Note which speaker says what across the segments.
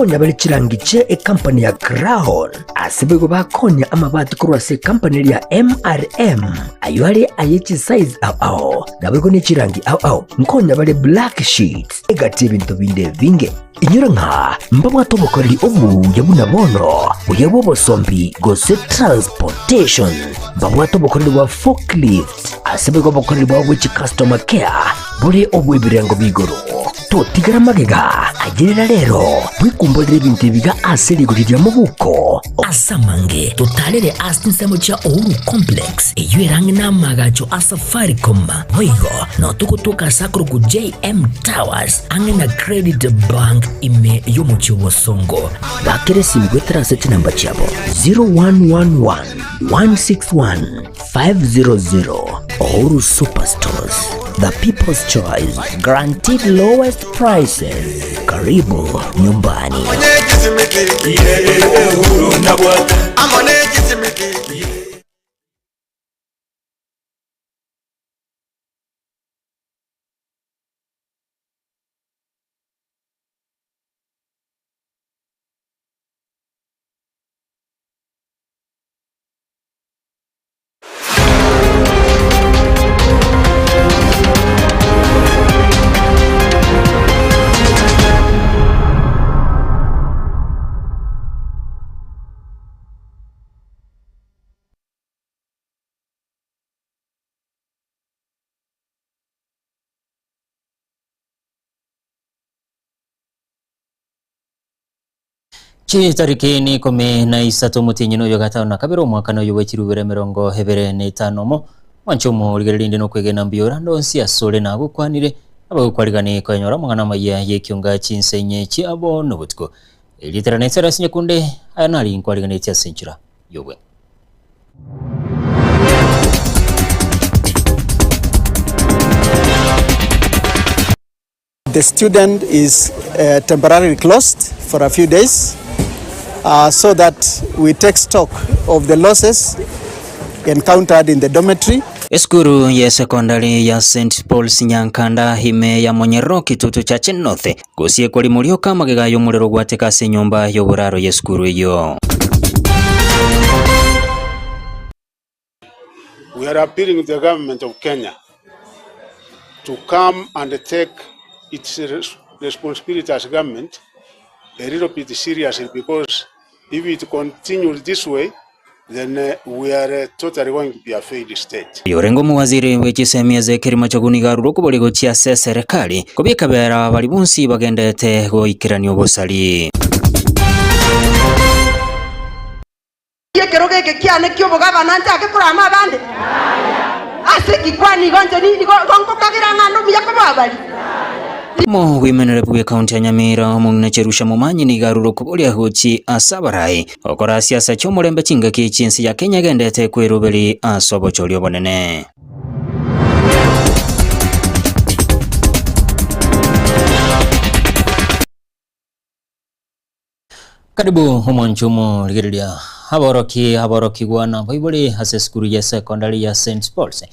Speaker 1: Nkonya bare chirangi chie ecompany ya Crown, ase boigo bakonya amabati korwa ase ecompany eria ya MRM, ayio are aye chisize ao ao, naboigo ne chirangi ao ao. Nkonya bare black sheets, egati y'ebinto binde ebinge. Inyora ng'a mbabwate obokoreri obuya buna bono, buya bw'obosombi gose transportation. Mbabwate obokoreri bwa forklift, ase boigo obokoreri bwabo bwe chicustomer care bore obw'ebirengo b'igoro. Totigera magega, ayerera rero, bwekumborere ebinto ebiga ase rigori ria mobuko. Ase amange, totarere ase chinsemo chia Uhuru Complex, eyio ere ang'e n'amaagacho a Safaricom. Boigo nao togotoka ase akorokwa JM Towers, ang'e na Credit Bank ime y'omochie o Bosongo. Bakera esimi goetera ase chinamba chiabo 0111 161 500. Uhuru Superstores, the people's choice, guaranteed lowest prices. Karibu nyumbani.
Speaker 2: Chitariki ni ikomi na isato omotienyi noyo gatano na kabere omwaka noyo bwe chirubere emerongo ebere na etano omo mwanche omorigereria inde nokwegena mbuya orande onsi asore nagokwanire abagokwarigani koenyora amang'ana amaya y'ekionga chinsa inye chiabo nobotuko erieta riane Cyrus Nyakunde aya nari nkwariganetie ase enchera y'obweng'e.
Speaker 3: The student is uh, temporarily closed for a few days uh, so that we take stock of the losses encountered in the dormitory.
Speaker 2: Esukuru ye secondary ya St Paul's Nyankanda ime ya Monyerero Kitutu Church North gosiekwa rimo rioka amagega y'omorero gwateka ase enyomba y'oboraro y'esukuru eyio.
Speaker 4: We are appealing the government of Kenya to come and take its responsibility as government a little bit seriously because if it continues this way then we are totally going to be a failed state.
Speaker 2: Oyorenge omowaziri bwe chisemi Ezekiel Machogu nigo arure okobori gochia ase eserekari kobieka bera baria bonsi bagenderete goikerania obosari.
Speaker 5: Ekerogo eke kiane ki'obogabana nchake korama abande? Ase ki kwani igo inche nigo nkokagera ng'a nde omuya koba abari?
Speaker 2: Omogoimenere bw'Ekaunti ya Nyamira, omong'ina Cherusha Momanyi nigo arure okoboria gochia ase abarai gokora siasa chi'omorembe chingaki chi'ense ya Kenya egendete kweroberi ase obochori obonene. Karibu omwancho omorigereria aboroki aborokigwa na abaibori ase esukuru ya secondary ya St Paul's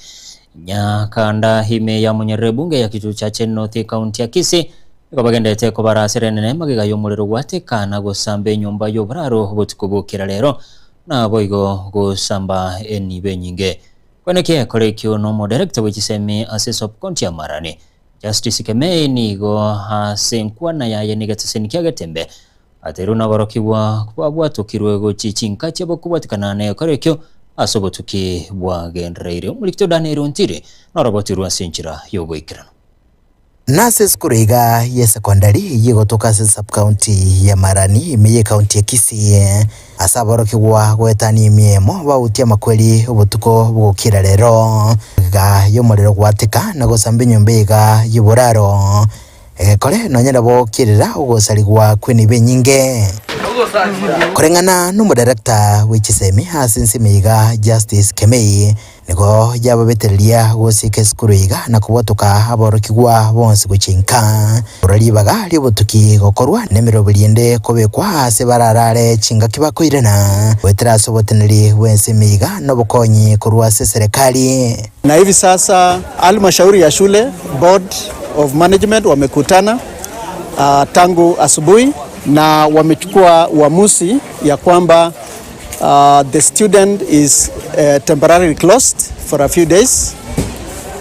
Speaker 2: Nyakanda ime ya Munyerere bunge ya Kitutu Chache North county ya Kisii nigo bagendete kobara asere enene magega y'omorero gwateka na gosamba enyomba y'oboraro obotuko bokera rero naboigo gosamba enibo enyinge. Kweneki ekore ekio nomodirector bwe chisemi ase sub county ya Marani Justice Kemei nigo ase enkwana yaye negeteseni kia Getembe ateirwe naborokigwa babwatokirwe gochia chinka chiabo kobwatikana negekora ekio ase obotuki bwagendereire. Omorikito Daniel Ontiri norobotirwe ase enchera y'oboikeranu.
Speaker 6: Nase esukuru iga y'esekondari eyio egotoka ase sub-county ya Marani ime y'ecounty ya Kisii, ase aborokigwa goetania emia emo bautie amakweri obotuko bogokira rero. Iga y'omorero gwateka na gosamba enyomba iga y'oboraro, egekore nonya nabo kirera ogosarigwa kw'enibo enyinge. Koreng'ana n'omodarekta bwe chisemi ase ensemo iga Justice Kemei, Nigo yababetereria gosiika esukuru iga na kobwatoka aborokigwa bonsi gochia inka. Korwa ribaga ri'obotuki gokorwa, nemeroberi ende kobekwa aase bararaare chingaki bakoirana, goetera ase oboteneneri bw'ensemo iga na obokonyi korwa ase eserekari.
Speaker 3: Na hivi sasa halmashauri ya shule, board of management wamekutana tangu asubuhi. Na wamechukua uamuzi ya kwamba uh, the student is uh, temporarily closed for a few days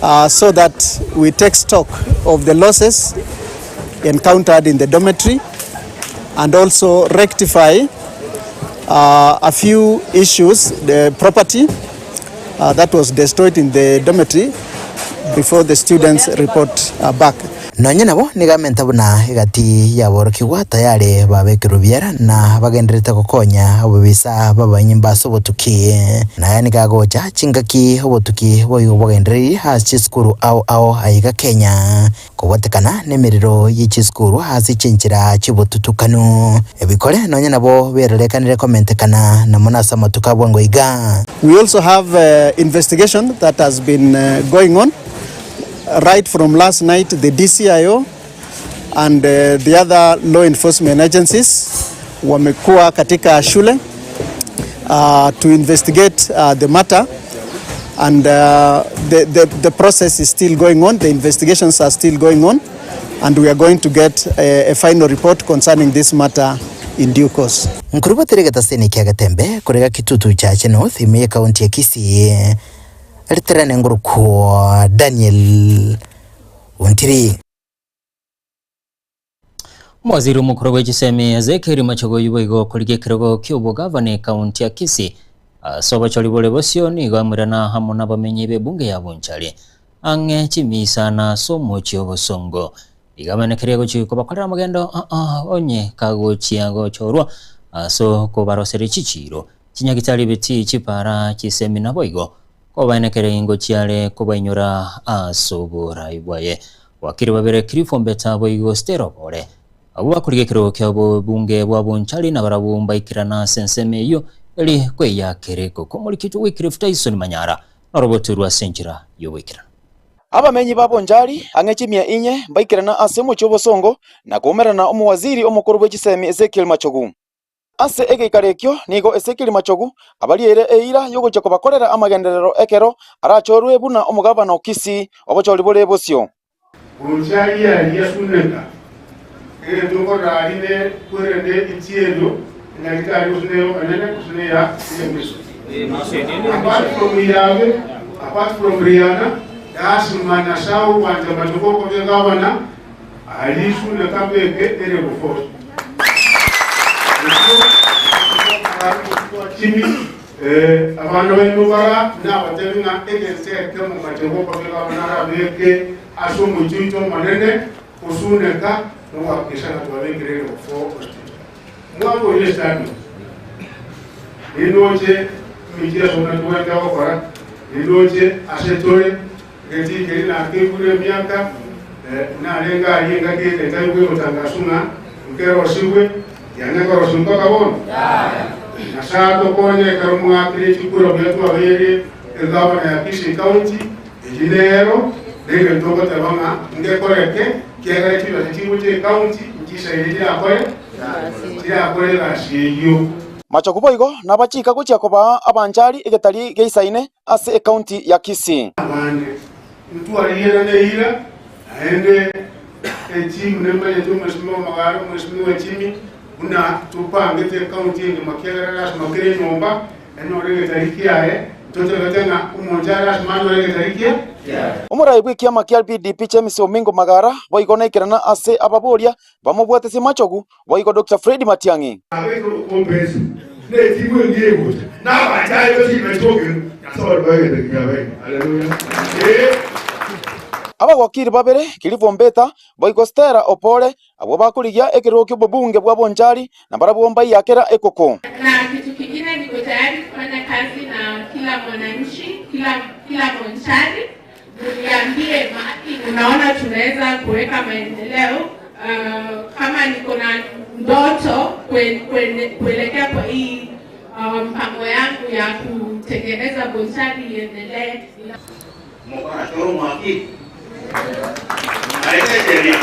Speaker 3: uh, so that we take stock of the losses encountered in the dormitory and also rectify uh, a few issues, the property uh, that was destroyed in the dormitory before the students report uh, back.
Speaker 6: Nonya nabo nigo amenta buna egati y'aborokigwa tayari babekirwe biara na bagendererete gokonya obobisa bw'abanyimba ase obotuki. Na aya nigo agocha chingaki obotuki boigo bogendereire ase chisukuru ao ao aiga Kenya. Kobwatekana nemerero ye chisukuru ase chinchera chi'obotutukanu. Ebikore nonya nabo berorekanire komentekana na mono ase amatuko a bwango iga.
Speaker 3: We also have investigation that has been going on right from last night the DCIO and the other law enforcement agencies wamekuwa katika shule to investigate the matter and the, the, the process is still going on, the investigations are still going on and we are going to get a, a final report concerning this matter in due course.
Speaker 6: Nkorubatera egetaseni kia Getembe korega Kitutu Chache North ime y'ekaunti ya Kisii, riterane ngorokwo Daniel Ontiri.
Speaker 2: Omowaziri omokoro bwe chisemi Ezekiel Machogu boigo okorigia ekerogo ki'obogavana ekaunti ya Kisii ase obochori bore bosio nigo amoirana amo nabamenyi b'ebunge ya Bonchari ang'e chimisa na ase omochie obosongo. Iga amenekeria gochia kobakorera amagendo aa onye kagochia gochorwa ase okobaroseria chichiiro, chinyagitari ebitii, chipara, chisemi naboigo Kobaenekere ingo chiare kobainyora ase oborai bwaye. Wakiri babere Cliff Ombeta boigo Stella Obore, abwo bakorigia ekerogo kia obobunge bwa Bonchari nabarabwo mbaikerana ase ensemo eyio eri kweyakera ekoko. Omorikitwa Wycliffe Tyson Manyara noroboterwe ase enchera y'oboikeranu.
Speaker 7: Abamenyi ba Bonchari ang'e chimia inye mbaikerana ase omochie obosongo na koumerana omowaziri omokoro bwe chisemi Ezekiel Machogu. Ase egeikaro ekio nigo Ezekieli Machogu abarieire eira y'ogochia kobakorera amagenderero ekero arachorwe buna omogabana o Kisii obochori bore bosio.
Speaker 4: Gochia aria aria suneka, egento okorora aria ne kwerende itienyo enyagitari gose neye omonene gose neya emeso. Apart from Yabe, apart from Rihanna, lasima Nyasaye ogwancha amatuko okoba egavana, Aria isuneka abeke ere bofori. Chimi, abana baino bara nabatebi ng'a egento ekemo machego okobeka abana arabeke ase omochie oito omonene osuneka nogohakikisha ng'a twabekire ere before hospital. Mwaboire stadium nindoche emicheso buna tobwenerete gokora, nindoche ase tore Egetii keria nakeigure emiaka, narenge aria engaki eye etari bw'ogotangaswa ng'a nkerosigwe, tianga nkorosigwa mpaka bono. Nyasae atokonye ekero mwaakire chikura buya twabeire egavana ya Kisii County, eye nero negento ogoteba ng'a ngekoreke, kiagera chibesa chigocha ecounty nchisaine chirakore chirakore egasi eyio.
Speaker 7: Machogu boigo nabachika gochia kobaa abanchari egetari geisaine ase ecounty ya Kisii.
Speaker 4: Abande ntwarigiana neira, naende etimu nemanyete omwesimigwa Magare, omwesimigwa Jimmy, buna topangete ecounty engima kiagera lasima kera enyomba enyore egetari kiaye, ntotebete ng'a omonto are lasima anyore egetari kia kiaye.
Speaker 7: Omorai bw'ekiama kia BDP James Omingo Magara boigo naikerana ase ababoria bamobwatesie Machogu Boigo Doctor Fred Matiang'i. Abagokiri babere, Cliff Ombeta, boigo Stella Opore, abwo bakorigia ekerogo ki'obobunge bwa Bonchari, na barabwo mbaiakera ekoko.
Speaker 8: Na kitu kingine niko tayari kufanya kazi na kila mwananchi, kila kila Bonchari. Muniambie mahali unaona tunaweza kuweka maendeleo. Uh, kama niko na ndoto kuelekea kwa hii mpango yangu ya kutengeneza Bonchari iendelee.
Speaker 9: Mokarachore omwakiri, arete echeria.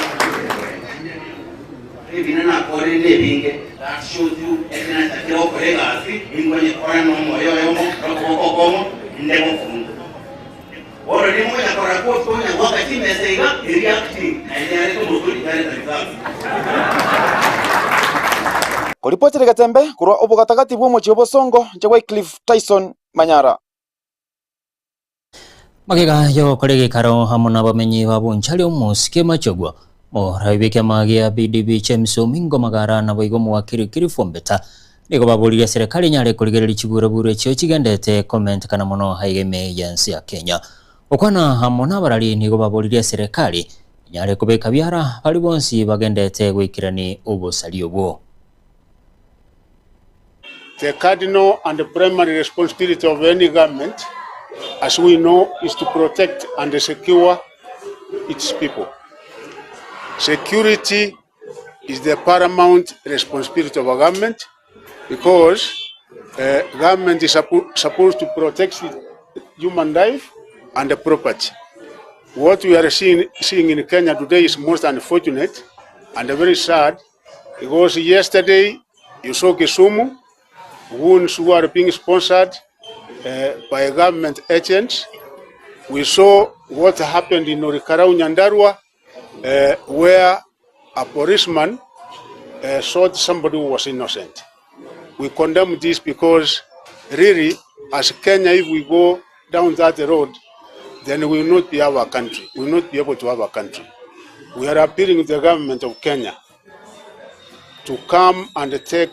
Speaker 9: Ebina nakorire nebinge, that shows you ekero nachakire gokora egasi, ninkonyekora nomoyo oyomo, nokoboko okomo, inde gokunga. Bono rimo onya korora coach onya goaka chimesa iga, eri acting, naende yareta omosori yareta results.
Speaker 7: Koripotera egetembe korwa obogatagati bw'omochie o Bosongo, inche Wycliffe Tyson Manyara.
Speaker 2: Magega y'ogokora egeikaro amo nabamenyi ba Bonchari omosike Machogwa, morabi bw'ekiama gia BDB James Omingo Magara naboigo omowakiri Cliff Ombeta nigo baboririe eserekari enyare korigereria chiburaburo echio chigendete komentekana mono aiga ime y'ense ya Kenya. Gokwana amo nabarari nigo baboririe eserekari enyare kobeka biara baria bonsi bagendete goikerani obosaria obwo.
Speaker 4: The cardinal and primary responsibility of any government, as we know, is to protect and secure its people. Security is the paramount responsibility of a government because uh, government is suppo- supposed to protect human life and the property. What we are seeing, seeing in Kenya today is most unfortunate and very sad because yesterday you saw Kisumu, wounds who are being sponsored uh, by government agents. We saw what happened in Ol Kalou Nyandarua, uh, where a policeman uh, shot somebody who was innocent. We condemn this because really, as Kenya, if we go down that road, then we will not be our country. We will not be able to have a country. We are appealing to the government of Kenya to come and take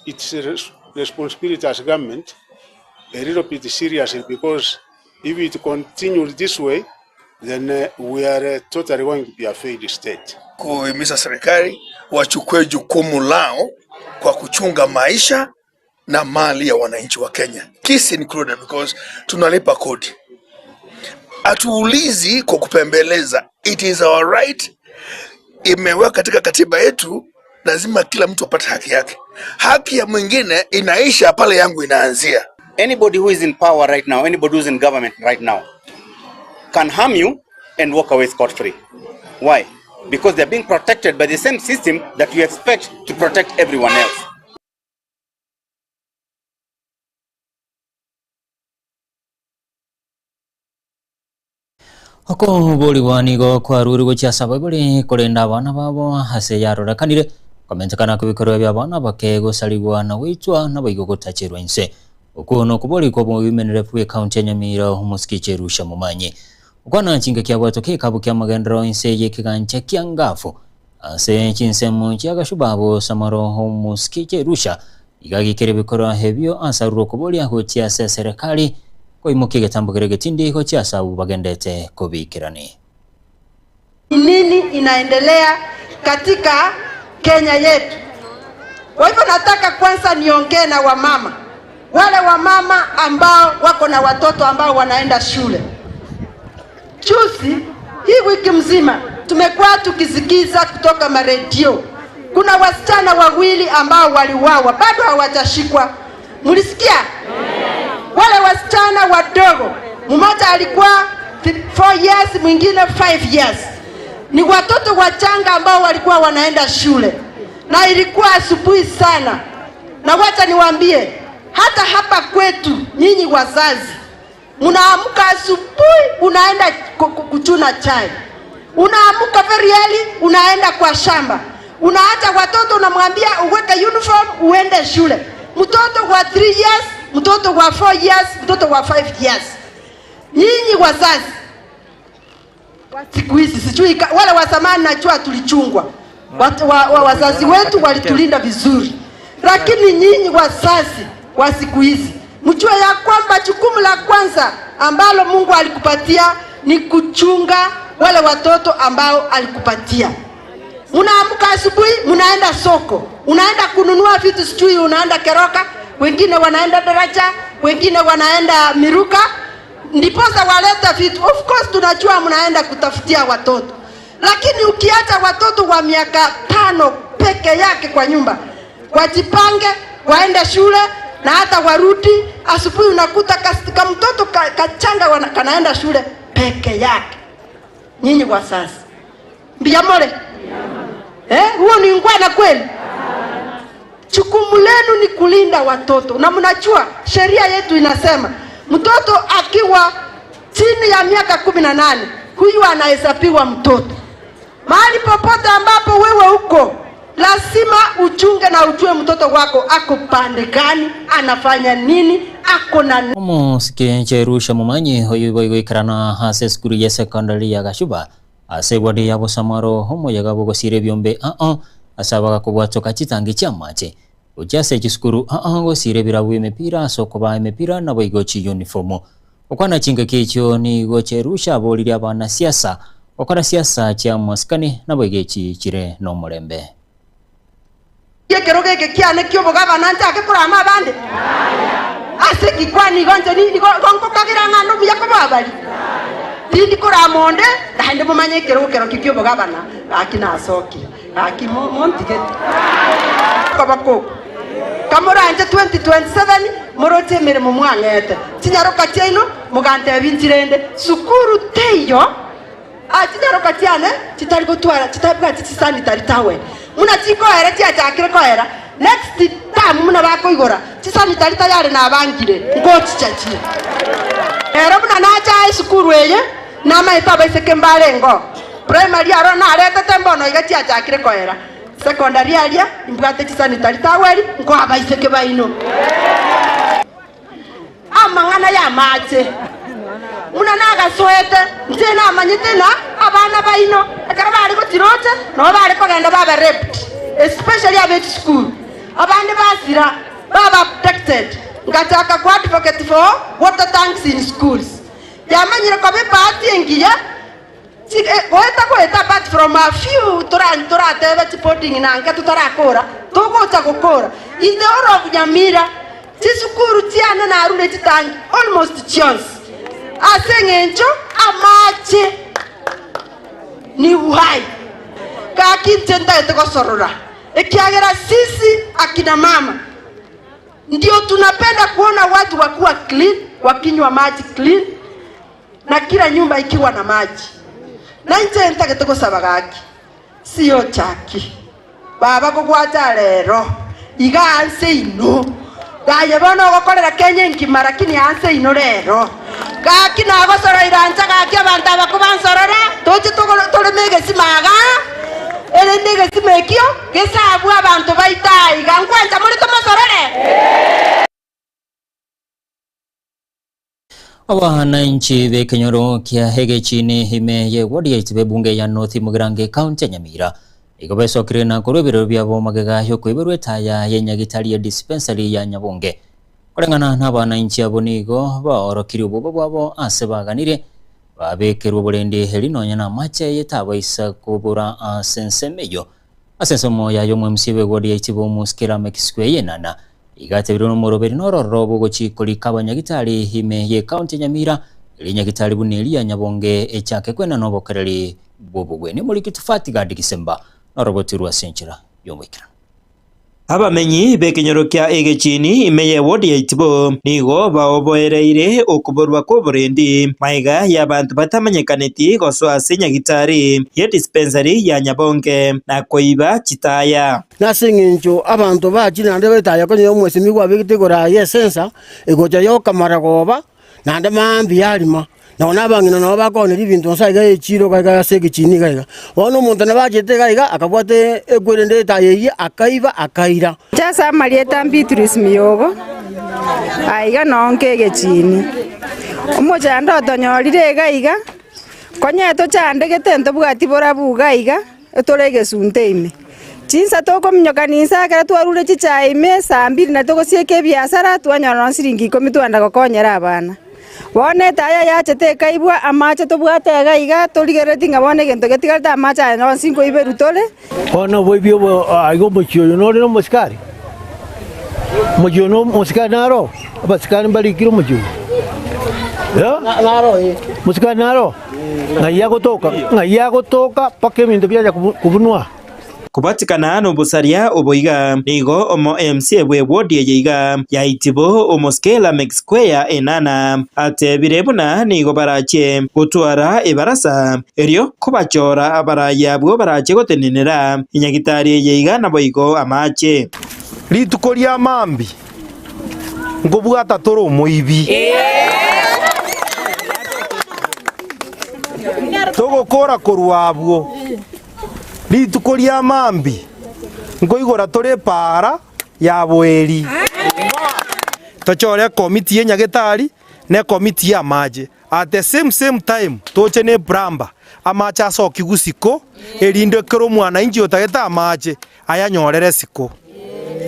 Speaker 4: its res- responsibility as government a little bit seriously because if it continues this way, then uh, we are uh, totally going to be a failed state.
Speaker 10: Kuhimiza serikali wachukue jukumu lao kwa kuchunga maisha na mali ya wananchi wa Kenya, Kisii included, because tunalipa kodi. Hatuulizi kwa kupembeleza, it is our right, imewekwa katika katiba yetu, lazima kila mtu apate haki yake. Haki ya mwingine inaisha pale yangu inaanzia.
Speaker 9: Anybody who is in power right now, anybody who is in government right now, can harm you and walk away scot-free. Why? Because they're being protected by the same system that you expect to protect everyone else.
Speaker 2: Okoborigwa nigo kwarurwe gochia ase abaibori korenda abana babo ase yarorekanire komentekana kw'ebikorwa bi'abana abake gosarigwa na goitwa naboigo gotacherwa inse. Okwo nokoboria kw'oboimenerefu bw'ecounty ya Nyamira omosike Jerusha Momanyi. Okwana chingaki abwatoke egekabu ki'amagenderero inse y'ekegancha kia Ngafu ase chinsemo chia Gashubabu Samaro omosike Jerusha iga agikera ebikorwa ebio ase arure okoboria gochia ase eserekari koimokia egetambo keria egetindi gochia ase abwo bagendete kobikerani.
Speaker 5: Ni nini inaendelea katika Kenya yetu? Kwa hivyo nataka kwanza niongee na wamama, wale wamama ambao wako na watoto ambao wanaenda shule. Juzi hii wiki mzima tumekuwa tukisikiza kutoka maredio, kuna wasichana wawili ambao waliuawa bado hawajashikwa. Mlisikia? Wale wasichana wadogo, mmoja alikuwa 4 years, mwingine 5 years. Ni watoto wachanga ambao walikuwa wanaenda shule, na ilikuwa asubuhi sana. Na wacha niwaambie, hata hapa kwetu nyinyi wazazi mnaamka asubuhi, unaenda kuchuna chai, unaamka very early, unaenda kwa shamba, unaacha watoto, unamwambia uweke uniform uende shule. Mtoto wa 3 years, mtoto wa 4 years, mtoto wa 5 years. Nyinyi wazazi wa siku hizi, sijui wale wa zamani, najua tulichungwa, wazazi wetu walitulinda vizuri, lakini nyinyi wazazi wa siku hizi mjue ya kwamba jukumu la kwanza ambalo Mungu alikupatia ni kuchunga wale watoto ambao alikupatia. Mnaamka asubuhi, mnaenda soko, unaenda kununua vitu, sijui unaenda Keroka, wengine wanaenda Daraja, wengine wanaenda Miruka, ndiposa waleta vitu. Of course tunajua mnaenda kutafutia watoto, lakini ukiacha watoto wa miaka 5 peke yake kwa nyumba, wajipange waende shule na hata warudi asubuhi, unakuta kamtoto kachanga kanaenda shule peke yake. Nyinyi wazazi mbiyamole, huo ni ngwana kweli? Jukumu lenu ni kulinda watoto, na mnajua sheria yetu inasema mtoto akiwa chini ya miaka 18 huyu anahesabiwa mtoto. Mahali popote ambapo wewe uko Lazima uchunge na ujue mtoto wako ako pande gani, anafanya nini, ako na.
Speaker 2: Omosike Jerusha Momanyi oyio igo igoikerana ase esukuru ye secondary ya Gashuba ase eward ya Bosamaro omoyega bw'ogosiira ebiombe ao ase abagakobwatoka chitangi chi'amache gochia ase chisukuru ao gosiira ebirabu bi'emepira ase okobaa emepira naboigo chiyunifomu. Gokwana chingaki echio nigo Jerusha aboririe abanasiasa gokora siasa chi'amasikani naboigo echi chire nomorembe.
Speaker 5: Ekerogo eke kiane ki'obogabana nchake korama abande? Ase ki kwani igo inche nigo nkokagera ng'a nobuya koboa baria? Tindi korama onde, naende momanye ekerogo kerokio ki'obogabana, gaki nasokire, gaki montige koboko oko. Kamoranche 2027 moroche emeremo mwang'ete, chinyaroka chiaino mogantebia inchi rende sukuru teiyo. Aa chinyaroka chiane chitari gotwara chitabwati chisanitary towel buna chikoera chiachakire koera next term buna bakoigora chisanitary tayari nabangire ngochichachie. Ero buna nacha aa esukuru eye namaete abaiseke mbarengeo primary aro naretete mbono iga chiachakire koera secondary aria imbwate chisanitary towel nkoa abaiseke baino. Amang'ana y'amache, buna nagasoete, inche namanyete ng'a abana baino ekero bare gochiroche nabo bare kogenda baba raped, especially abe chisukuru. Abande basira, baba abducted. Ngachaka ko advocate for water tanks in schools. Yamanyire koba ebahati engiya. Goeta goeta apart from a few toratebe chiboarding na nke totarakora, togocha gokora. In the whole of Nyamira, chisukuru chiane narure chitangi almost chionsi ase eng'encho amache ni uhai. Gaki inche ntagete gosorora ekiagera sisi akina mama ndio tunapenda kuona watu wakiwa clean, wakinywa maji clean. na kila nyumba ikiwa na maji. Na inche ntagete gosaba gaki, siochaki baba kogwacha rero iga anse ino, gaye bono ogokorera Kenya engima lakini anse ino rero gaki nagosoroire ancha gaki abanto aba kobansorora toche toreme egesima igaa erinde egesima ekio gesabwe abanto baito aiga nkwancha more tomosorore?
Speaker 2: Abananchi b'ekenyoro kia Egechini ime y'eward ya Itibo ebunge ya North Mugirango ekaunti ya Nyamira igo besokire na korwa ebirero biabo magega y'okoiborwa etaya y'enyagitari ya dispensary ya Nyabonge. Koreng'ana n'abananchi abwo nigo baorokirie obwoba bwabo ase baganire babekerwe oborendi eri nonya namache aye tabaisa kobora ase ensemo eyio. Ase ensemo yaye omo-MC bw'eward ya Itibo Omusikera Lameck Sikweyenana Iga atebirwe nomoroberi norororo bw'ogochia korika abanyagitari ime y'ecounty ya Nyamira, erio nyagitari buna eria ya Nyabonge echake kwenana obokereri bw'obogwenia. Omoriki Tufati Gadi Gisemba noroboti rwa ase enchera y'omoikeranu.
Speaker 11: Abamenyi b'ekenyoro kia Egechini ime y'ewodi ya Itibo nigo baoboereire okoborwa kw'oborendi magega y'abanto batamanyekaneti gosoa ase nyagitari ye dispensary ya Nyabonge na koiba chitaya.
Speaker 12: Nase engencho abanto bachire naende baetaya konya omwesemi gwabegete igoro aye esensa egocha yokamara goba, naende mambia yarima. Nonye na abang'ina nabo bakooneria ebinto nse aiga echiro iga iga ase egechiini iga iga. Bono omonto nabo achete iga iga akabwata ekwerende etaya eyio akaiba akaira.
Speaker 13: Inche ase amarieta Beatrice Miyogo, aiga noo nke egechiini. Omochando otonyorire iga iga, konya tochandegete ntobwati borabu iga iga. Tore egesunte ime. Chinsa tokominyoka ninsa ekero twarure chichae ime saa mbiri na togosieka ebiasara twanyora nonye siringi ikomi twagenda gokonyera abana. Bono etaya yachete ekaibwa amache tobwate iga iga torigereretie ng'a bono egento getigarete amache aya nonsi nkoiberwa tore.
Speaker 14: Bono oboibi obo aiga omochie oyo nore nomosikari? Omochie oyo nomosikari naro oo? Abasikari mbarikire omochie oyo? Eh? Mosikari naro oo? Ng'ai agotoka? Ng'ai agotoka mpaka ebinto biacha kobunwa?
Speaker 11: Kobatikana nobosaria obo iga, nigo omo MC bwe ward eye iga ya Itibo Omosike Lameck Square Enana atebire buna nigo barache gotwara ebarasa erio kobachora abarayi abwo barache gotenenera enyagitari eye iga naboigo amache.
Speaker 15: Rituko ria mambia nkobwata tore omoibi. Togokora korwa abwo, rituko ria mambia. Nkoigora tore epaara ya boeri. Tochore ekomiti ye nyagetari na ekomiti y'amache. At the same same time toche ne eplumber amache asokigwe isiko erinde ekero omwananchi otagete amache ayanyorere isiko.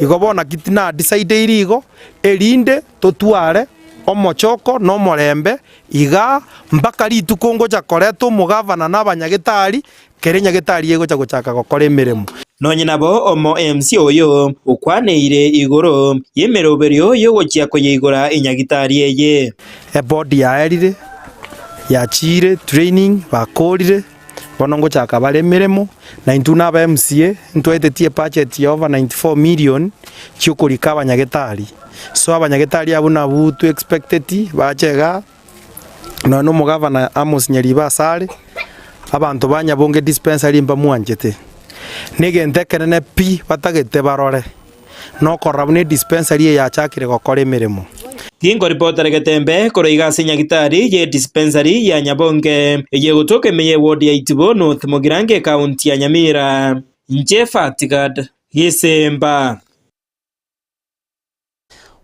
Speaker 15: Igo bono naki na decideiri igo erinde totware omochoko na omorembe igaa mpaka rituko ngocha koreta omogavana na abanyagetari Kera enyagetari egocha gochaka gokora emeremo.
Speaker 11: Nonye nabo omo MC oyo okwaneire igoro y'emeroberio y'ogochia koyeigora enyagitari eye.
Speaker 15: Eboard yaerire, yachiire training bakorire, bono ngochaka bare emeremo, na intwe buna aba MCA ntwaetetie ebudget ya over 94 million chiokorika abanyagetari. So abanyagetari abwo nabwo twe expecteti bache igaa. Nonya na omogavana Amos Nyaribo asare, abanto ba Nyabonge Dispensary mbamwanchete. Negento ekenene pi batagete barore, nokorora buna edispensary eye yachakire gokora emeremo.
Speaker 11: Tinkoripotera getembe korwa iga ase nyagitari ye dispensary ya Nyabonge eye egotoka ime ye ward ya Itibo North Mugirango ekaunti ya Nyamira. Inche Fatgad Gisemba.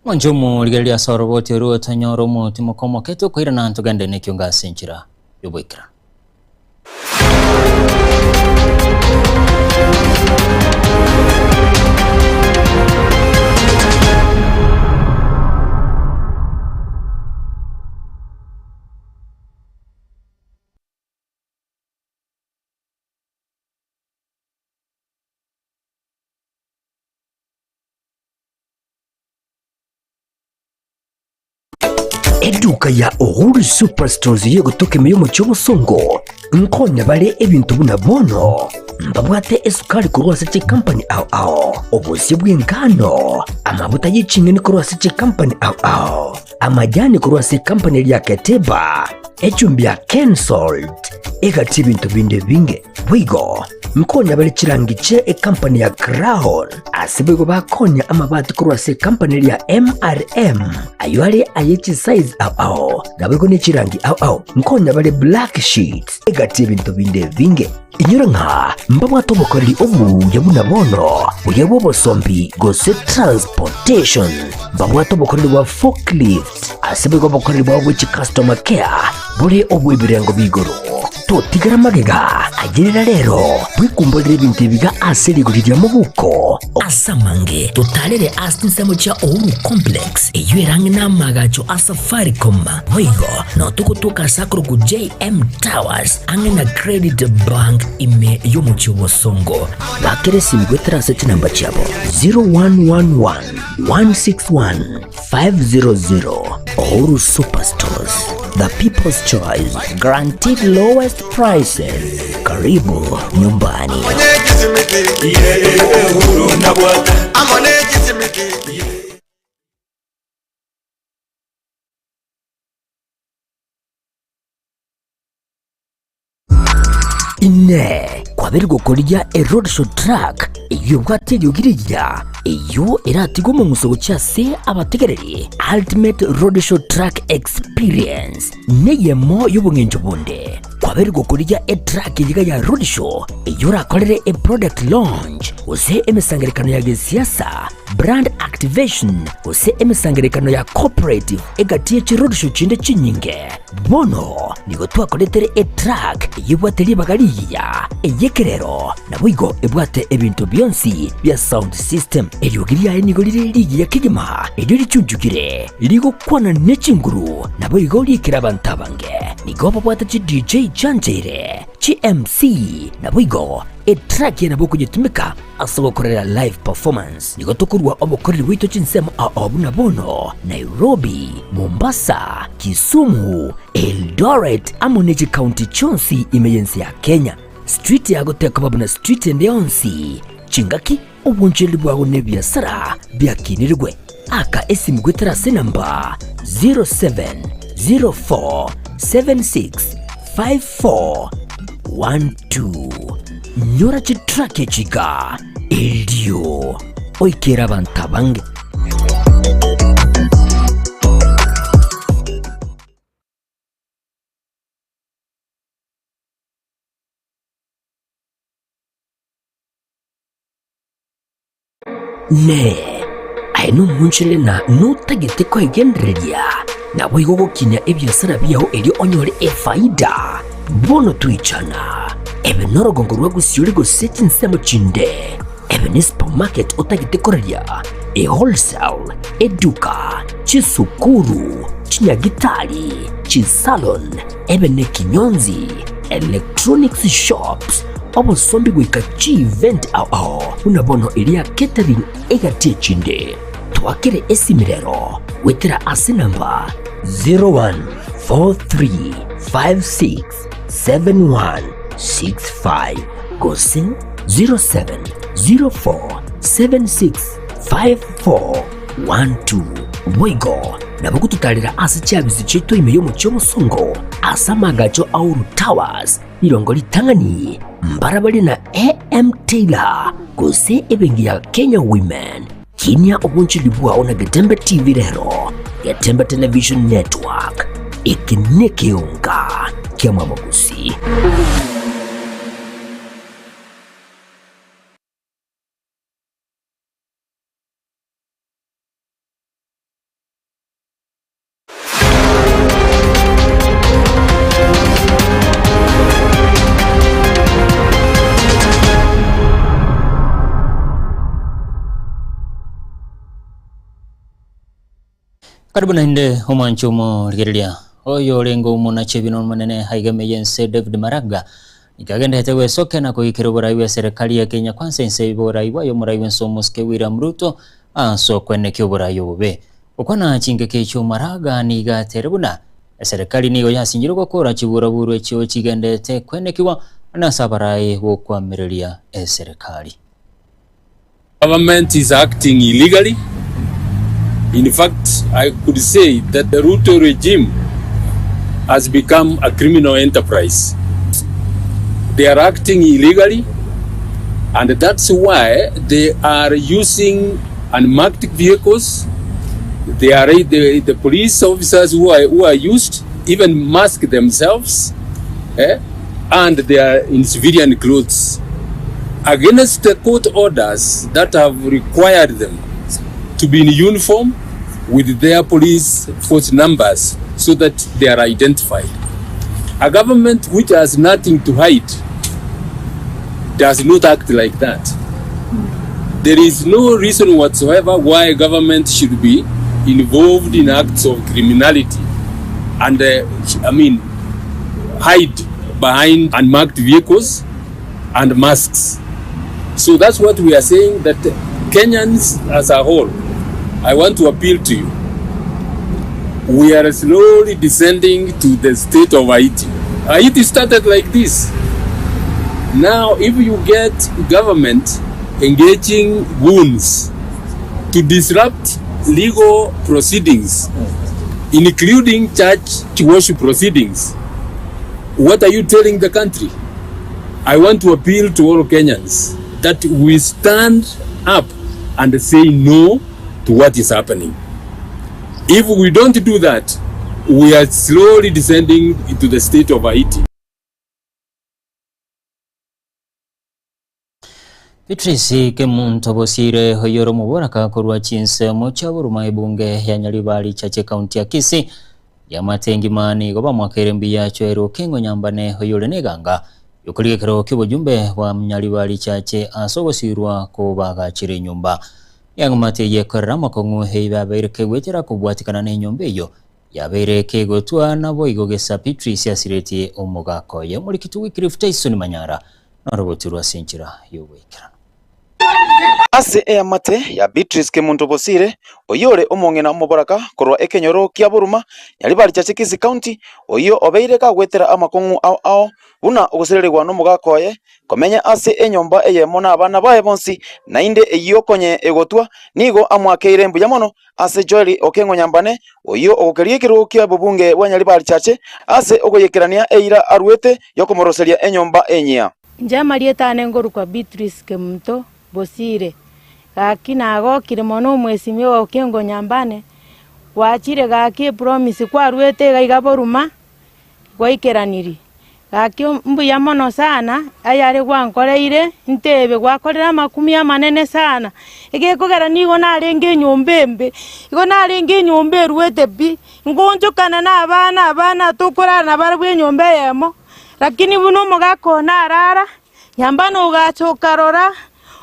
Speaker 2: Mwanche omorigereria ase oroboti orwo otanyora omotimoko omoke tokoirana togende nekiongo ase enchera y'oboikeranu.
Speaker 1: Eduka ya Uhuru Superstores yegotoka ime y'omochie obosongo nkonya bare ebinto buna bono mbabwate esukari korwa ase chikampani ao ao, obosie bw'engano, amabuta ye ching'eni korwa ase chikampani ao ao, amajani korwa ase ekampani eria ya Keteba, echumbi ya Kensalt, egati ebinto binde ebinge. Boigo nkonya bare chirangi chie ekampani ya Crown, ase boigo bakonya amabati korwa ase ekampani eria ya MRM, ayio are aye chisize ao ao, naboigo ne chirangi ao ao. Nkonya bare black sheets, egati ebinto binde ebinge. Inyora ng'a mbabwate obokoreri obuya buna bono, buya bw'obosombi gose transportation. Mbabwate obokoreri bwa forklift, ase boigo obokoreri bwabo bwe chicustomer care bore obw'ebirengo b'igoro. Totigera magega, ayerera rero, bwekumborere ebinto ebiga ase rigori ria mobuko. Ase amange, totarere ase chinsemo chia Uhuru Complex, eyio ere ang'e n'amaagacho a Safaricom. Boigo, nao togotoka ase akorokwa JM Towers, ang'e na Credit Bank ime y'omochie o Bosongo. Bakera esimi goetera ase chinamba chiabo 0111 161 500 Uhuru Superstores, the people's choice, guaranteed lowest prices. Karibu nyumbani. Inee! Kwabeire gokorigia eroadshow truck eyio ebwate eriogi rigiya, eyio eratige omong'uso gochia ase abategereri? Ultimate Roadshow Truck Experience neyemo y'obong'encho bonde. Kwabeire gokorigia etruck eyiga ya roadshow eyio orakorere eproduct launch gose emesangererekano ya gesiasa, brand activation gose emesangererekano ya cooperative egati ye chiroadshow chinde chinyinge. Bono nigo twakoretere etruck eyebwate ribaga rigiya, ey'ekerero, naboigo ebwate ebinto bionsi bia sound system. Eriogi riaye nigo rire rigiya kegima, erio richunchukire, rigokwana ne chinguru, naboigo riikere abanto abange. Nigo babwate chi DJ chiancheire, chi MC, naboigo etruck eye nabo okonyetumeka ase ogokorera live performance. Nigo tokorua obokoreri bwaito chinsemo ao buna bono, Nairobi, Mombasa, Kisumu, Eldoret amo ne chikaunti chionsi ime y'ense ya Kenya. Street yago tekoba buna street ende yonsi. Chingaki, obonchereri bwago na ebiasara biakinirigwe. Aka esimu goetera ase enamba 0704765412. Nyora chitrack echi iga erio oikere abanto abange. Inee! Aye nomonchorere na notagete koegendereria, naboigo gokinia ebiasara biao erio onyore efaida? Bono toichana, ebe norogongo rwa gosiori gose chinsemo chinde, ebe ne supermarket otagete koraria, e wholesale, eduka, chisukuru, chinyagitari, chisalon, ebe nekinyonzi, electronics shops, obosombi goika chievent ao ao buna bono eria catering egati echinde. Twakere esimi rero goetera ase namba 0143567165 gose 0704765412. Boigo nabo gototarera ase chiabisi chiaito ime y'omochie omosongo ase amagacho a Uhuru Towers, rirongo ritang'ani, mbarabare na AM Taylor gose ebenki ya Kenya Women. Kinia obonchori bwao na Getembe TV rero, Getembe Television Network, eke nekeonga kia Mwamogusi.
Speaker 2: Karibu naende omwanchi omorigereria oyo orenge omonachi ebina omonene aiga ime y'ense David Maraga nigo agenderete gwesokia na koikera oborai bwe serikali ya Kenya Kwanza ense oborai bwaye omorai bwense omosike William Ruto ase okwenekia oborai obobe. Gokwana chingaki echio Maraga nigo atere buna eserekari nigo yasinyire gokora chiburaburu echio chigendete kwenekigwa nase abarai bokwamireria eserekari.
Speaker 16: Government is acting illegally, in fact I could say that the Ruto regime has become a criminal enterprise. They are acting illegally and that's why they are using unmarked vehicles. They are the police officers who are used even mask themselves eh, and they are in civilian clothes against the court orders that have required them to be in uniform with their police force numbers so that they are identified. A government which has nothing to hide does not act like that. There is no reason whatsoever why government should be involved in acts of criminality and, I mean, hide behind unmarked vehicles and masks. So that's what we are saying, that Kenyans as a whole, I want to appeal to you. We are slowly descending to the state of Haiti. Haiti started like this. Now, if you get government engaging goons to disrupt legal proceedings, including church worship proceedings, what are you telling the country? I want to appeal to all Kenyans that we stand up and say no to what is happening. If we don't do that, we are slowly descending into the state of Haiti.
Speaker 2: Beatrice Kemunto Bosire oyore omoboraka korwa chinsemo chia Buruma ebunge ya Nyaribari Chache county ya Kisii yamate engima nigo bamwakeire mbuya Joel Okengo Nyambane oyore neganga yokoriga ekero ki'obojumbe bwa Nyaribari Chache ase ogosirwa kobagachire enyomba. Yang'amate eyio ekorera amakong'u eibe abeire kegwetera kobwatikana nenyomba eyio yabeire kegotwa naboigo gesa Beatrice asiretie omogaka oye Omorikiti Wycliffe Tyson Manyara norogotirwe ase enchera y'ogoikeranu.
Speaker 7: Ase eamate ya Beatrice Kemunto Bosire, oyio ore omong'ina omoboraka korwa ekenyoro kia Boruma, Nyaribari Chache Kisii County, oyio obeire kagwetera amakong'u ao ao buna ogosererigwa nomogaka oye, komenya ase enyomba eyemo nabana baye bonsi, naende eyio konye egotwa, nigo amoakeire mbuya mono ase Joel Okeng'o Nyambane, oyio ogokeria ekerogo kia bobunge bwa Nyaribari Chache, ase ogoyekerania eira aruete y'okomoroseria enyomba enyia.
Speaker 13: Inche amarieta ane nkorokwa Beatrice Kemunto Bosire, gaki nagokire mono omwesimia oyo Okengo Nyambane, gwachire gaki epromise kwaruete iga iga boruma, gwaikeranirie.
Speaker 17: Gaki mbuya mono sana ayare gwankoreire, ntebe gwakorire amakumia amanene sana, egekogera nigo narenge enyomba embe, igo narenge enyomba eruete pi, ngonchokana na abana abana tokorara nabarabwo enyomba eyemo, lakini buna omogaka one arara, nyambane ogacha okarora,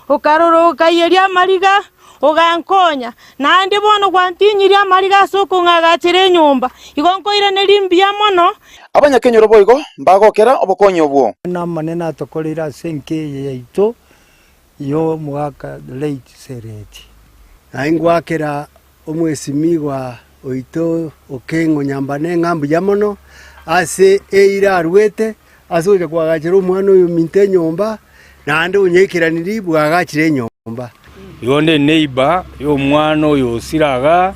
Speaker 17: okarora okaiyeria amariga, ogankonya, naende bono gwantinyirie amariga ase okong'agachera enyomba, igo nkoiraneria mbuya mono.
Speaker 7: Abanyakenyoro boigo mbagokera obokonyi obwo.
Speaker 18: Namanene atokoreire ase enka eye yaito y'omogaka late Sereti.
Speaker 19: Naye ngwakera omwesimigwa oito Okeng'o Nyambane ng'a mbuya mono ase eira arwete ase ogocha koagachera omwana oyo ominto enyomba, naende onyaikeranirie bwagachire enyomba.
Speaker 16: Igo onde neighbor y'omwana oyo osire igaa,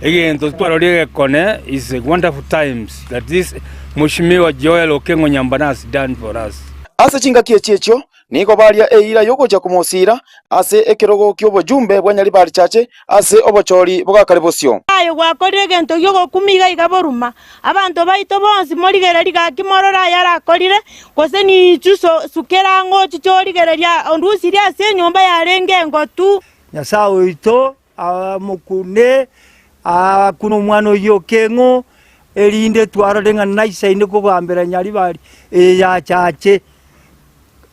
Speaker 16: egento twarorire egekone is a wonderful times that this Mheshimiwa Joel Okengo Nyambane has done for us.
Speaker 7: Ase chingaki echi echio Nigo baria eira y'ogochia komosiira ase ekerogo ki'obojumbe bwa Nyaribari Chache ase obochori bogakare bosio.
Speaker 17: Aye gwakorire egento gi'ogokumia iga iga boruma. Abanto baito bonsi morigererie gaki morore ayarakorire, gose ninchu sukera ang'e ochiche origererie ondusirie ase enyomba yarenge engotu.
Speaker 18: Nyasae oito amokune, akune omwana oyio okeng'u, erinde twarore ng'a naisaine kogambera Nyaribari eye yachache.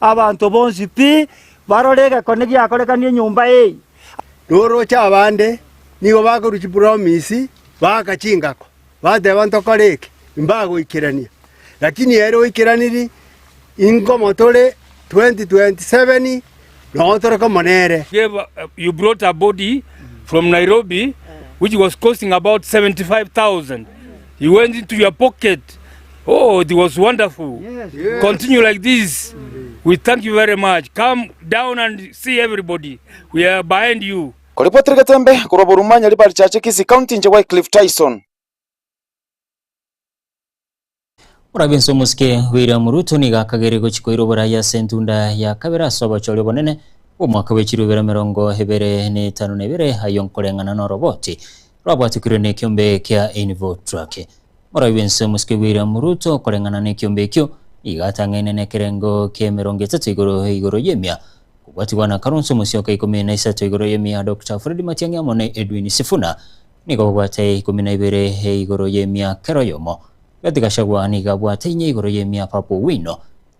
Speaker 18: Abanto bonsi pi barore egekone giakorekania enyomba eye.
Speaker 19: Noroche abande nigo bakorwa chipromise baaka chingako, bateba ntokore eke, mbagoikerania. Lakini ere oikeraniri inkomo tore 2027 noo tore komo nere.
Speaker 16: You brought a body from Nairobi which was costing about 75,000. You went into your pocket. Oh, it was wonderful. Yes. Continue like this. We thank you very much. Come down and see everybody. We are behind you.
Speaker 7: Koripotire Getembe korwa Boruma Nyaribari Chache Kisii County inche Wycliffe Tyson.
Speaker 2: Orabe ense omosike William Ruto nigo akageire gochia koira oborai ase entunda ya kabere ase obochori obonene bw'omwaka bwe chilifu ibere emerongo ebere na etano na ebere ayio nkoreng'ana noroboti rwabwatikirwe nekiombe kia Infotrack. Omorai bw'ense omosike William Ruto koreng'ana nekiombe ekio nigo atang'aine nekerengo ki'emerongo etato igoro igoro y'emia kobwatigwa na Kalonzo Musyoka ikomi na isato igoro y'emia Doctor Fred Matiang'i amo na Edwin Sifuna Nigo babwate 12 igoro y'emia kera oyomo. Rigathi Gachagua nigo abwate inye igoro y'emia Babu Owino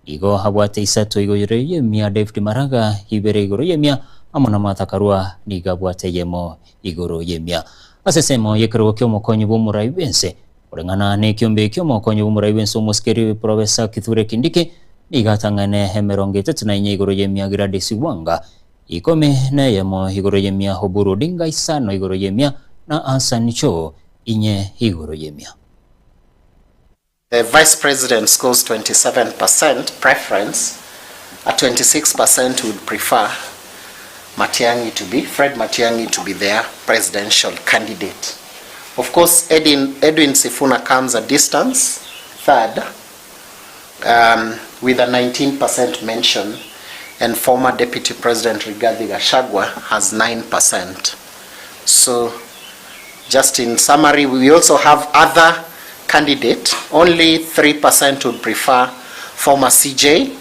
Speaker 2: nigo abwate isato igoro y'emia David Maraga ibere igoro y'emia amo na Martha Karua nigo abwate eyemo igoro y'emia. Ase esemo y'ekerogo ki'omokonyi bw'omorai bw'ense koreng'ana n'ekiombe ki'omokonyi bw'omorai bw'ense omosikeri Professor Kithure Kindiki nigo atang'aine emerongo etato na inye igoro y'emia Gladys Wanga Ikomi na eyemo igoro y'emia Oburu Odinga isano igoro y'emia na Hassan Joho inye igoro y'emia.
Speaker 20: The Vice President scores 27 percent preference, a 26 percent would prefer Matiang'i to be, Fred Matiang'i to be their presidential candidate. Of course, Edwin, Edwin Sifuna comes a distance, third, um, with a 19 percent mention, and former Deputy President Rigathi Gachagua has 9 percent. So, just in summary, we also have other candidate. Only 3% would prefer former CJ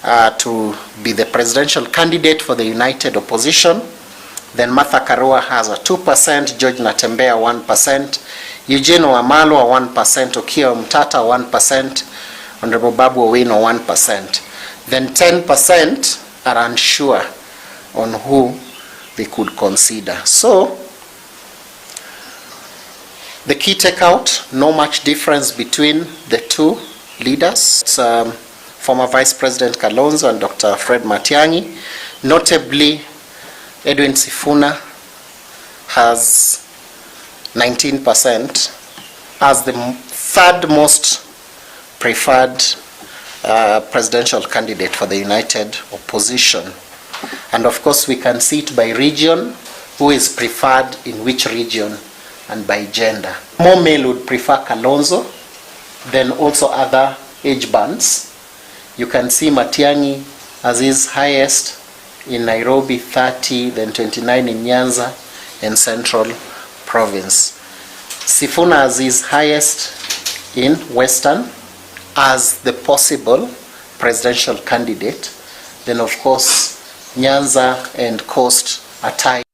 Speaker 20: uh, to be the presidential candidate for the united opposition. Then Martha Karua has a 2%, George Natembeya 1%, Eugene Wamalwa 1%, Okiya Omtata 1%, Honorable Babu Owino 1%. Then 10% are unsure on who they could consider. So the key takeout, no much difference between the two leaders. It's, um, former Vice President Kalonzo and Dr. Fred Matiang'i. Notably, Edwin Sifuna has 19% as the third most preferred uh, presidential candidate for the united opposition. And of course, we can see it by region, who is preferred in which region, and by gender. More male would prefer Kalonzo than also other age bands. You can see Matiang'i as his highest in Nairobi 30, then 29 in Nyanza and Central Province. Sifuna is highest in Western as the possible presidential candidate, then of course Nyanza and Coast are tied.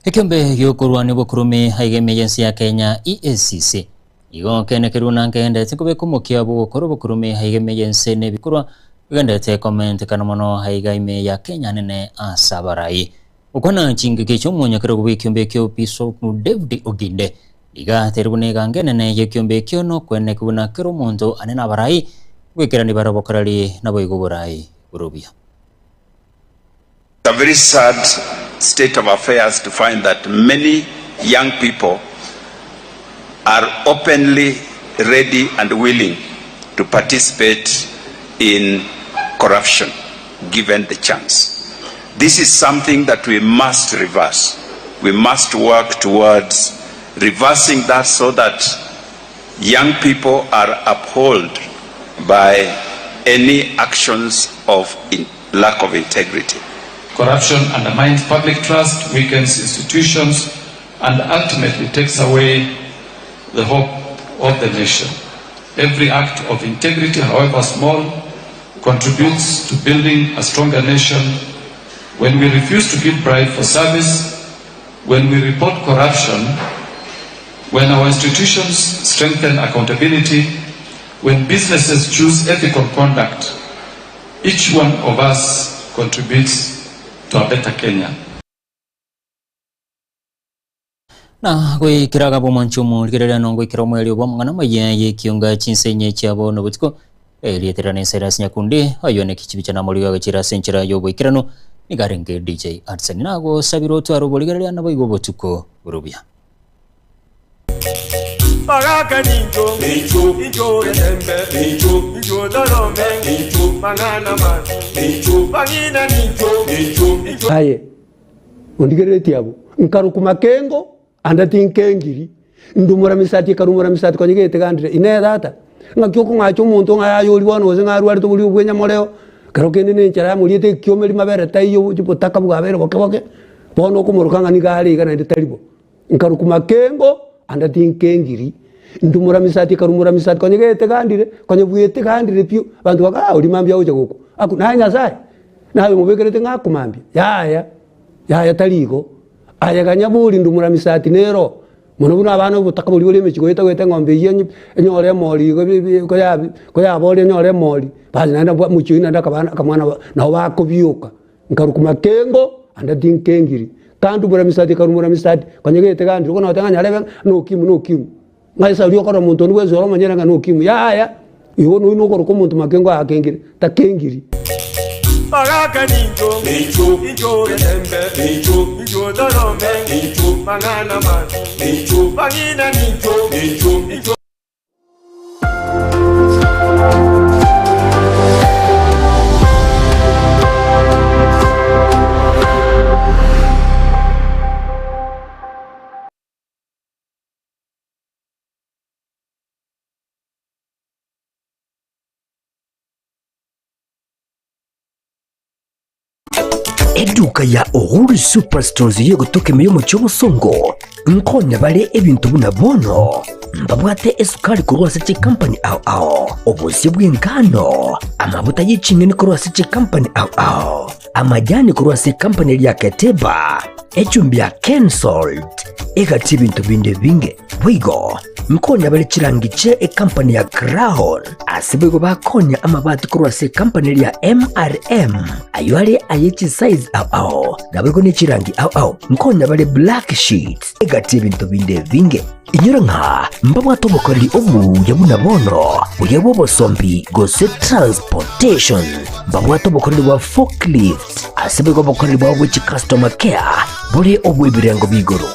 Speaker 2: Ekiombe giokorwania obokurume aiga ime y'ense ya Kenya EACC igo kenekerwe na nkegendete kobeka omokia bw'ogokora obokurume aiga ime y'ense na ebikorwa bigendete komentekana mono aiga ime ya Kenya nene ase abarai. Gokwana chingaki echio omonyakerogo bw'ekiombe ekio Bishop David Oginde nigo ateire buna egango enene y'ekiombe ekio nokweneki buna kera omonto ane nabarai goikerania bare obokoreri naboigo oborai borobia.
Speaker 21: It's a very sad state of affairs to find that many young people are openly ready and willing to participate in corruption given the chance. This is something that we must reverse. We must work towards reversing that so that young people are upheld by any actions of in lack of integrity.
Speaker 22: Corruption undermines public trust, weakens institutions, and ultimately takes away the hope of the nation. Every act of integrity, however small, contributes to building a stronger nation. When we refuse to give bribe for service, when we report corruption, when our institutions strengthen accountability, when businesses choose ethical conduct, each one of us contributes to a better Kenya.
Speaker 2: Na goikera agaba omwancho omorigereria na ngoikera omoerio bw'amang'ana amaya y'ekionga chinsenye chiabo nobotuko erieterera na Cyrus Nyakundi ayio neki chibicha na amorigo agachira ase enchera y'oboikeranu nigo arenge DJ Hudson nagosabire otware oborigereria naboigo obotuko borobia.
Speaker 23: Bagaka nincho, nincho, nincho getembe, nincho, nincho torome, nincho, mang'ana mabi, nincho, bang'ina nincho, nincho, nincho.
Speaker 19: Aye, ondigereretie abwo, nkarokwa makengo, ande tinkengiri, ndumora misati ekarumora misati konya getegandire. Inee tata, ng'aki okong'acha omonto ng'a aye oria bono gose ng'a arwarete oborimo bw'enyamoreo, kero kende nenchara yamoriete ekiomeri mabere taiyo botaka bwabeire boke boke, bono okomoroka ng'a nigo are iga naende tari bo. Nkarokwa makengo, ande tinkengiri, ndumora misati ekarumora misati konya getegandire, konya bwetegandire pi, abanto bakaaa oria mambia agocha gokwa. Aku naye Nyasaye, naye omobekerete ng'a akomambia? Yaya, yaya tari igo. Aye ganya bori ndumora misati nero, mono buna abana obotaka boria bore emechie goetagete eng'ombe eyio enye enyore emori igo bi bi koyabi koyaboria enyore emori, basi naende mbwa mochie oyio naende akabana akamwana nabo bakobioka. Nkarokwa makengo, ande tinkengiri. Kandumora misati ekarumora misati, konya getegandire, bono noteba ng'a nyarebe ng'a nokimwi nokimwi. Ng'a ase aria okorora omonto onde bwensi ore omonyene ng'a nokimwi, yaya, igo nonya nokoroka omonto makengo akengire, takengiri.
Speaker 23: Bagaka nincho, nincho, nincho getembe, nincho, nincho torome, nincho, mang'ana mabi, nincho, bang'ina nincho, nincho, nincho.
Speaker 1: Eduka ya Uhuru Superstores y'egotoka ime y'omochie obosongo nkonya bare ebinto buna bono mbabwate esukari korwa ase chikampani ao ao, obosie bw'engano, amabuta ye ching'eni korwa ase chikampani ao ao, amajani korwa ase ekampani eria ya Keteba, echumbi ya Kensalt, egati ebinto binde ebinge. Boigo nkonya bare chirangi chie ekampani ya Crown, ase boigo bakonya amabati korwa ase ekampani eria ya MRM, ayio are aye chisize ao ao, naboigo ne chirangi ao ao. Nkonya bare black sheets, egati ebinto binde ebinge. Inyora ng'a mbabwate obokoreri obuya buna bono, buya bw'obosombi gose transportation. Mbabwate obokoreri bwa forklift, ase boigo obokoreri bwabo bwe chicustomer care bore obw'ebirengo b'igoro.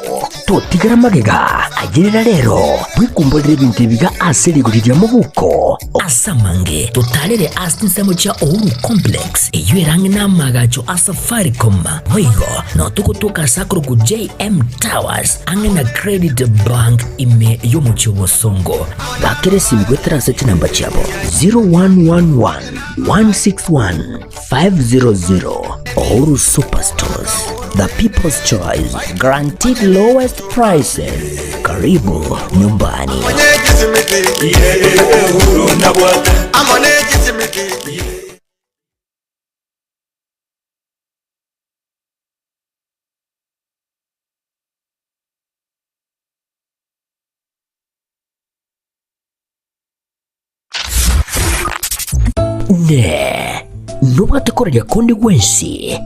Speaker 1: Totigara magega, ayerera rero, bwekumborere ebinto ebiga ase rigori ria mobuko. Ase amange, totarere ase chinsemo chia Uhuru Complex, eyio ere ang'e n'amaagacho a Safaricom. Boigo, nao togotoka ase akorokwa JM Towers, ang'e na Credit Bank ime y'omochie o Bosongo. Bakera esimi goetera ase chinamba chiabo 0111 161 500. Uhuru Superstores. The people's choice, guaranteed lowest prices. Karibu nyumbani. Ne nobwate koraria konde gwensi,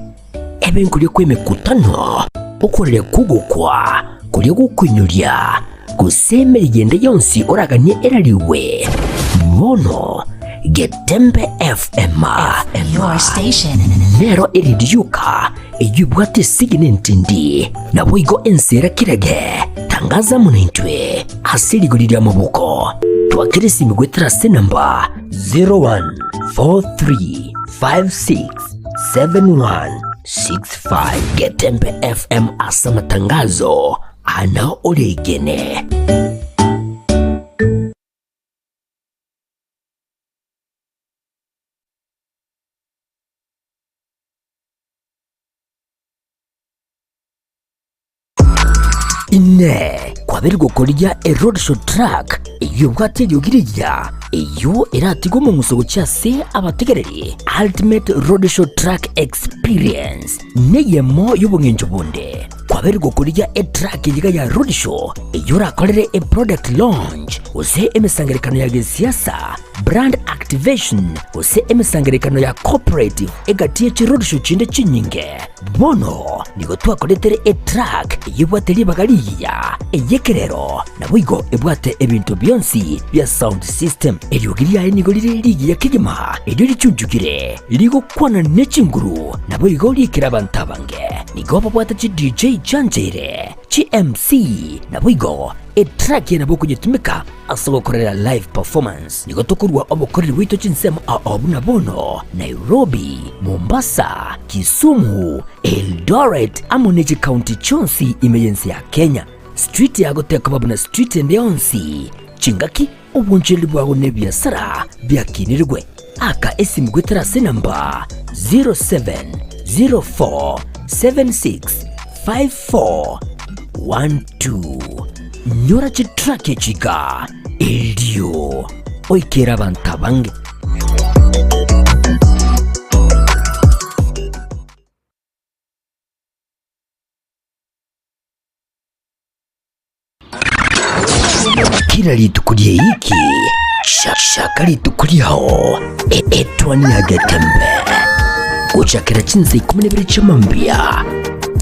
Speaker 1: ebe nkoria kw'emekutano, okoraria kw'ogokwa, koria gokoinyoria, gose emeriga ende yonsi oraganie erarigwe. Bono Getembe FM,
Speaker 3: Your station.
Speaker 1: nero eredi yoka eyio ebwate esegi nentindi, naboigo ense era kirage. Tangaza amo naintwe ase rigori ri'amaboko. Twakera esimi goetera ase enamba 0143567165. Getembe FM ase amatangazo ana oregene. Inee! Kwabeire gokorigia eroadshow truck eyio ebwate eriogi rigiya, eyio eratige omong'uso gochia ase abategereri? Ultimate Roadshow Truck Experience neyemo y'obong'encho bonde. Kwabeire gokorigia etruck eyiga ya roadshow eyio orakorere eproduct launch gose emesangererekano ya gesiasa, brand activation gose emesangererekano ya corporate egati ye chiroadshow chinde chinyinge. Bono nigo twakoretere etruck eyio ebwate ribaga rigiya, ey'ekerero, naboigo ebwate ebinto bionsi bia sound system. Eriogi riaye nigo rire rigiya kegima, erio richunchukire, rigokwana ne chinguru, naboigo riikere abanto abange. Nigo babwate chi DJ chiancheire, chi MC, naboigo etruck eye nabo okonyetumeka ase ogokorera live performance. Nigo tokorua obokoreri bwaito chinsemo ao buna bono, Nairobi, Mombasa, Kisumu, Eldoret amo ne chikaunti chionsi ime y'ense ya Kenya. Street yago tekoba buna street ende yonsi. Chingaki, obonchereri bwago na ebiasara biakinirigwe. Aka esimu goetera ase enamba 0704765412. Nyora chitrack echi iga erio oikere abanto abange. Kila rituko ri'eiki chaka rituko riao etwani ya Getembe gochakera chinsa ikomi na ibere chi'amambia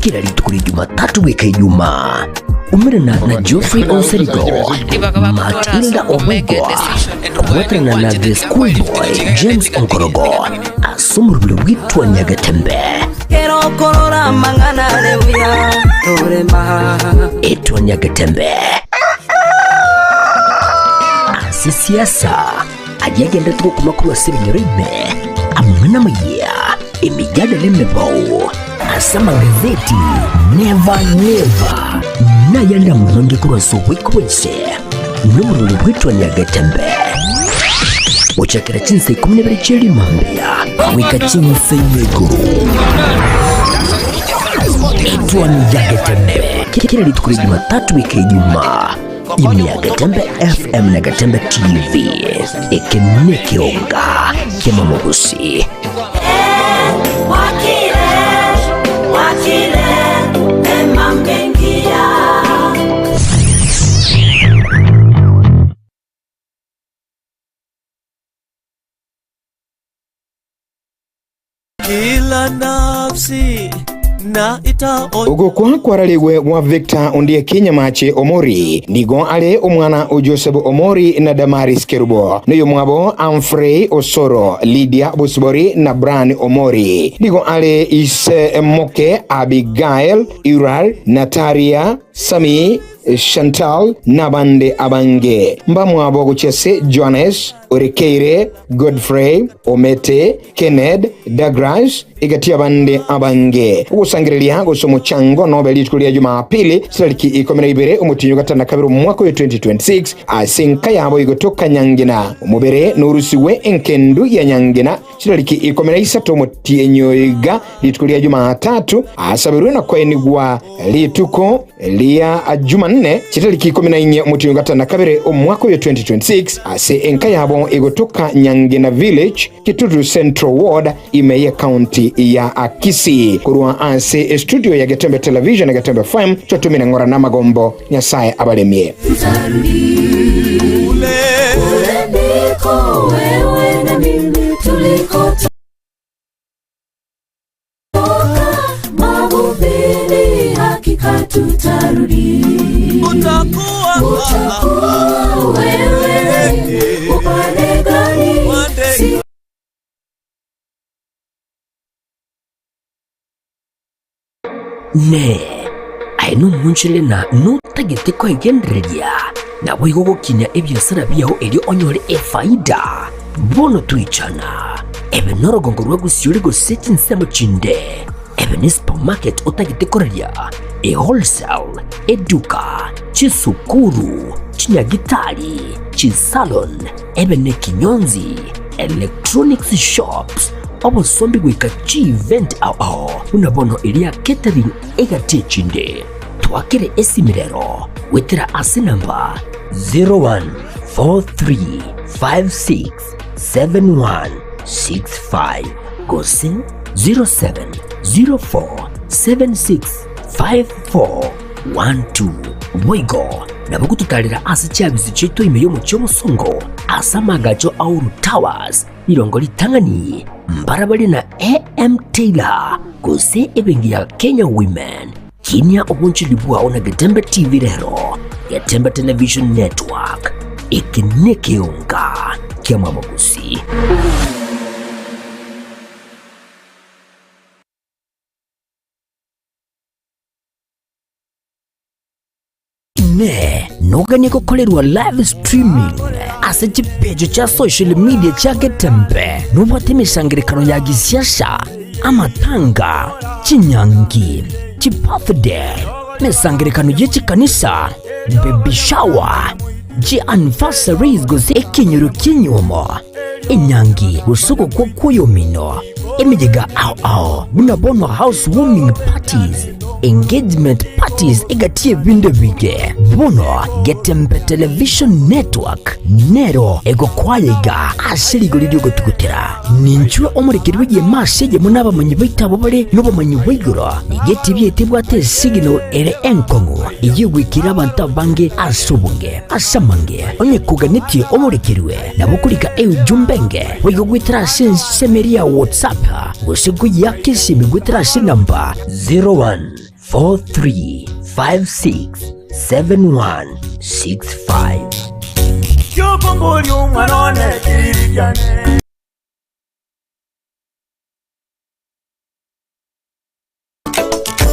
Speaker 1: kila rituko ria Jumatatu goika Ijumaa umerana na Geoffrey Onsarigo, Matilda Obwegwa, kobwaterana na The Schoolboy James Onkorogo ase omorobio bw'etwani ya Getembe. Etwani ya Getembe ase siasa aria agenderete gokuma korwa ase ebinyoro ime amang'ana amayia emijadala emebao ase amagazeti never never nayande amange korwa ase oboiko bwense nomorweri bw'etwani ya Getembe gochakera chinsa ikomi na ibere chia rimambia goika chinsa ime igoro Etwani ya Getembe kila rituko ria Jumatatu goika Ijumaa ime ya Getembe FM na Getembe TV. Eke nekeonga kiamamogosi.
Speaker 6: Kila nafsi na itaonja
Speaker 8: Ogokwa kwararigwe gwa Victor Ondieki Nyamache Omori nigo are omwana o Joseph Omori na Damaris Kerubo noyo mwabo Humphrey Osoro Lydia Bosibori na Brian Omori nigo are ise moke Abigail Ural Nataria Sami Chantal nabande abange mbamwabo gochia ase Johannes Orekeire, Godfrey, Omete, Kenneth, Douglas, Egati y'abande abange. Ogosangereria gose omochango nobe rituko ria Jumapili, chitariki ikomi na ibere omotienyi o gatano na kabere omwaka oyo 2026, ase enka yabo igotoka Nyangena. Omobere norusigwe enkendu ya Nyangena chitariki ikomi na isato omotienyi oyo iga, rituko ria Jumatatu, asaberwe na koenigwa rituko ria Jumanne, chitariki ikomi na inye omotienyi o gatano na kabere omwaka oyo 2026, ase enka yabo igotoka Nyangena Village, Kitutu Central Ward, ime y'Ecounty ya Kisii. Korwa ase estudio ya Getembe Television na Getembe FM, totumire ng'ora namagombo, Nyasae abaremie.
Speaker 3: Kule ndiko wewe na mimi tulikotoka, mavumbini hakika tutarudi. Utakuwa wewe upande gani? Si
Speaker 1: Ne, aye nomonchore na notagete kwegendereria, naboigo gokinia ebiasara biao erio onyore efaida. Bono toichana, ebe norogongo rwa gosiori gose chinsemo chinde, ebe ne supermarket otagete koraria, e wholesale, eduka, chisukuru, chinyagitari, chisalon, ebe nekinyonzi, electronics shops, obosombi goika chievent ao ao buna bono eria catering egati echinde. Twakere esimi rero goetera ase namba 0143567165 gose 0704765412. Boigo nabo gototarera ase chiabisi chiaito ime y'omochie omosongo ase amagacho a Uhuru Towers, rirongo ritang'ani, mbarabare na AM Taylor gose ebenki ya Kenya Women. Kinia obonchori bwao na Getembe TV rero, Getembe Television Network, eke nekeonga ki'amabogosi. Inee! Noganie gokorerwa live streaming ase chipeji chia social media chia Getembe? Nobwate emesangerekano ya gisiasa, amatanga, chinyangi, chibirthday, emesangerekano ye chikanisa, baby shower, chianniversaries gose ekenyoro ki'enyuomo, enyangi gose ogokwa kw'oyomino, emeyega ao ao buna bono house warming parties, engagement parties egati y'ebinto ebinge. Bono Getembe Television Network nero egokwaya iga ase rigori ri'ogotugutera. Ninchwe omorekeri bw'egeema ase eyemo n'abamanyi baito abwo bare nobomanyi bwa igoro. Nigo etibi yaito ebwate esignal ere enkong'u eyio egoikera abanto abange ase obonge. Ase amange, onye koganetie omorekerwe, nabo okorika eujumbe enge boigo goetera ase ensemo eria ya WhatsApp gose koyiaka esimi goetera ase enamba 0143567165.
Speaker 23: Kiokomboria omwana one kiriri kiane.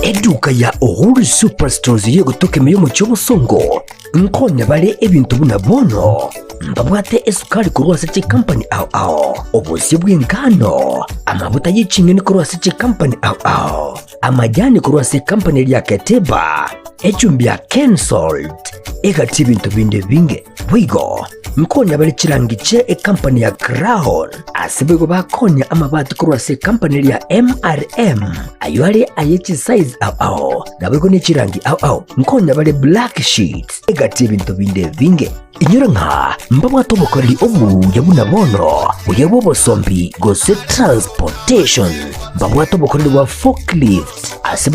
Speaker 1: Eduka ya Uhuru Superstores y'egotoka ime y'omochie obosongo nkonya bare ebinto buna bono mbabwate esukari korwa ase chikampani ao ao, obosie bw'engano, amabuta ye ching'eni korwa ase chikampani ao ao, amajani korwa ase ekampani eria Keteba, echumbi ya Kensalt, egati ebinto binde ebinge. Boigo nkonya bare chirangi chie ekampani ya Crown, ase boigo bakonya amabati korwa ase ekampani eria MRM, ayio are aye chisize ao ao, naboigo ne chirangi ao ao. Nkonya bare black sheets, egati ebinto binde ebinge. Inyora ng'a mbabwate obokoreri obuya buna bono, buya bw'obosombi gose transportation. Mbabwate obokoreri bwa forklift ase.